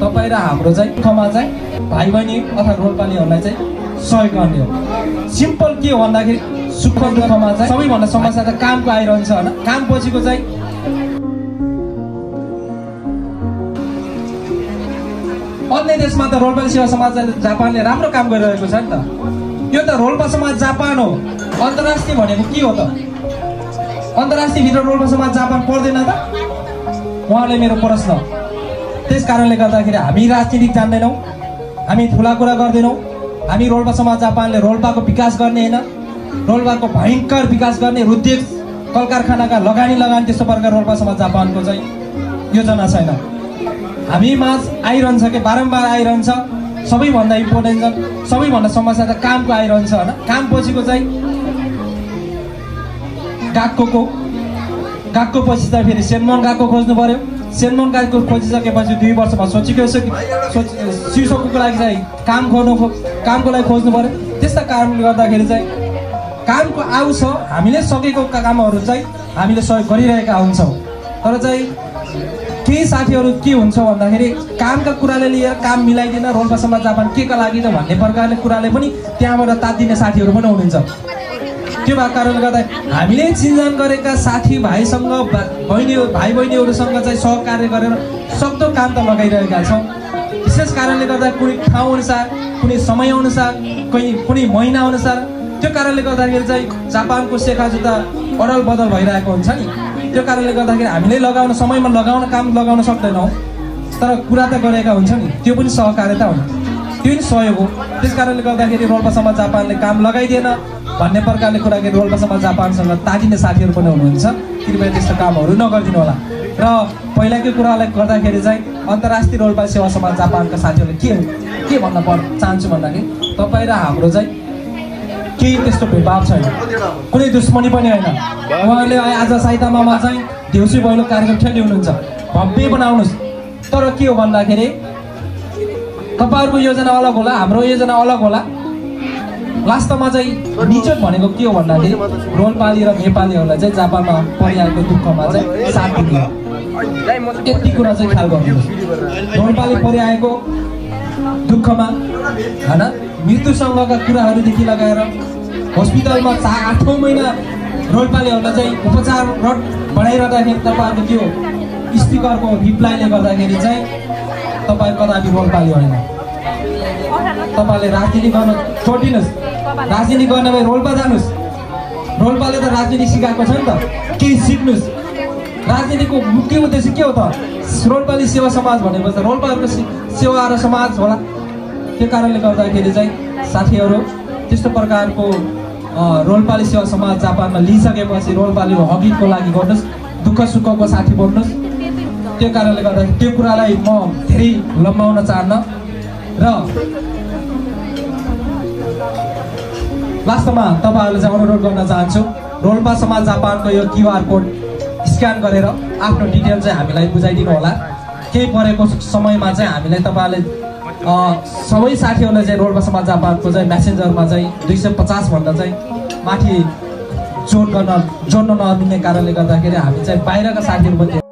तपाईँ र हाम्रो चाहिँ दुःखमा चाहिँ भाइ बहिनी अथवा रोलपालीहरूलाई चाहिँ सहयोग गर्ने हो। सिम्पल के हो भन्दाखेरि सुख दुःखमा चाहिँ सबैभन्दा समस्या त कामको आइरहन्छ होइन। काम पछिको चाहिँ अन्य देशमा त रोल्पा सेवा समाज जापानले राम्रो काम गरिरहेको छ नि त। यो त रोल्पा समाज जापान हो। अन्तर्राष्ट्रिय भनेको के हो त? अन्तर्राष्ट्रिय भित्र रोल्पा समाज जापान पर्दैन त? उहाँले मेरो प्रश्न। त्यस कारणले गर्दाखेरि हामी राजनीतिक जान्दैनौँ, हामी ठुला कुरा गर्दैनौँ। हामी रोल्पा समाज जापानले रोल्पाको विकास गर्ने होइन, रोल्पाको भयङ्कर विकास गर्ने उद्योग कल कारखानाका लगानी त्यस्तो प्रकार रोल्पा समाज जापानको चाहिँ योजना छैन। हामी माझ आइरहन्छ कि बारम्बार आइरहन्छ। सबैभन्दा इम्पोर्टेन्ट छ, सबैभन्दा समस्या त कामको आइरहन्छ होइन। काम पछिको चाहिँ गागको पछि त फेरि सेनमन गागको खोज्नु पर्यो। सेनमन गागको खोजिसकेपछि 2 वर्षमा सिसोको लागि चाहिँ कामको लागि खोज्नु पर्यो। त्यस्ता कारणले गर्दाखेरि चाहिँ कामको आउँछ, हामीले सकेको कामहरू चाहिँ हामीले सहयोग गरिरहेका हुन्छौँ। तर चाहिँ केही साथीहरू के हुन्छ भन्दाखेरि कामका कुराले लिएर काम मिलाइदिन रोल्पा समाज जापान के का लागि त भन्ने प्रकारले कुराले पनि त्यहाँबाट तात्दिने साथीहरू पनि हुनुहुन्छ। त्यो भएको कारणले गर्दा हामीले चिन्जान गरेका साथी भाइसँग भाइ बहिनीहरूसँग चाहिँ सहकार्य गरेर सक्दो काम त लगाइरहेका छौँ। विशेष कारणले गर्दा कुनै ठाउँ अनुसार, कुनै समय अनुसार, कुनै महिना अनुसार, त्यो कारणले गर्दाखेरि चाहिँ जापानको सेखा जुत्ता अडल बदल भइरहेको हुन्छ नि। त्यो कारणले गर्दाखेरि हामीले समयमा काम लगाउन सक्दैनौँ, तर कुरा त गरेका हुन्छ नि। त्यो पनि सहकार्यता हो, त्यो पनि सहयोग हो। त्यस कारणले गर्दाखेरि रोल्पा समाज जापानले काम लगाइदिएन भन्ने प्रकारले कुरा गरी रोल्पा समाज जापानसँग तातिने साथीहरू पनि हुनुहुन्छ। कृपया त्यस्तो कामहरू नगरिदिनु होला। र पहिलाकै कुरालाई गर्दाखेरि चाहिँ अन्तर्राष्ट्रिय रोल्पा सेवा समाज जापानका साथीहरूले के भन्न चाहन्छु भन्दाखेरि तपाईँ र हाम्रो चाहिँ केही त्यस्तो भेदभाव छैन, कुनै दुश्मनी पनि होइन। उहाँले आज साइतामामा चाहिँ देउसी भैलो कार्यक्रम खेलिनुहुन्छ, भव्य बनाउनुहोस्। तर के हो भन्दाखेरि तपाईँहरूको योजना अलग होला, हाम्रो योजना अलग होला। वास्तवमा चाहिँ निचोक भनेको के हो भन्दाखेरि रोल्पाली र नेपालीहरूलाई चाहिँ जापानमा परिआएको दुःखमा चाहिँ साथ दिने, यति कुरा चाहिँ ख्याल गर्नुहोस्। रोल्पाली परिआएको दुःखमा होइन, मृत्युसँगका कुराहरूदेखि लगाएर हस्पिटलमा 8औँ महिना रोल्पालीहरूलाई चाहिँ उपचार बढाइरहँदाखेरि तपाईँहरूको त्यो स्टिकरको रिप्लाईले गर्दाखेरि चाहिँ तपाईँ कदापि रोल्पाली होइन। तपाईँले राजनीति गर्न छोडिदिनुहोस्। राजनीति गर्न भए रोल्पा जानुहोस्। रोल्पाले त राजनीति सिकाएको छ नि त, केही सिक्नुहोस्। राजनीतिको मुख्य उद्देश्य के हो त? रोल्पाली सेवा समाज भनेको त रोल्पाहरूको सेवा र समाज होला। त्यो कारणले गर्दाखेरि चाहिँ साथीहरू त्यस्तो प्रकारको रोल्पाली सेवा समाज जापानमा लिइसकेपछि रोल्पालीको हकितको लागि गर्नुहोस्, दुःख सुखको साथी बन्नुहोस्। त्यो कारणले गर्दा त्यो कुरालाई म धेरै लम्बाउन चाहन्न र वास्तवमा तपाईँहरूले चाहिँ अनुरोध गर्न चाहन्छु, रोल्पा समाज जापानको यो QR कोड स्क्यान गरेर आफ्नो डिटेल चाहिँ हामीलाई बुझाइदिनु होला। केही परेको समयमा चाहिँ हामीलाई तपाईँहरूले सबै साथीहरूलाई चाहिँ रोल्पा समाज जापानको चाहिँ मेसेन्जरमा चाहिँ 250 भन्दा चाहिँ माथि जोड्न नदिने कारणले गर्दाखेरि हामी चाहिँ बाहिरका साथीहरू पनि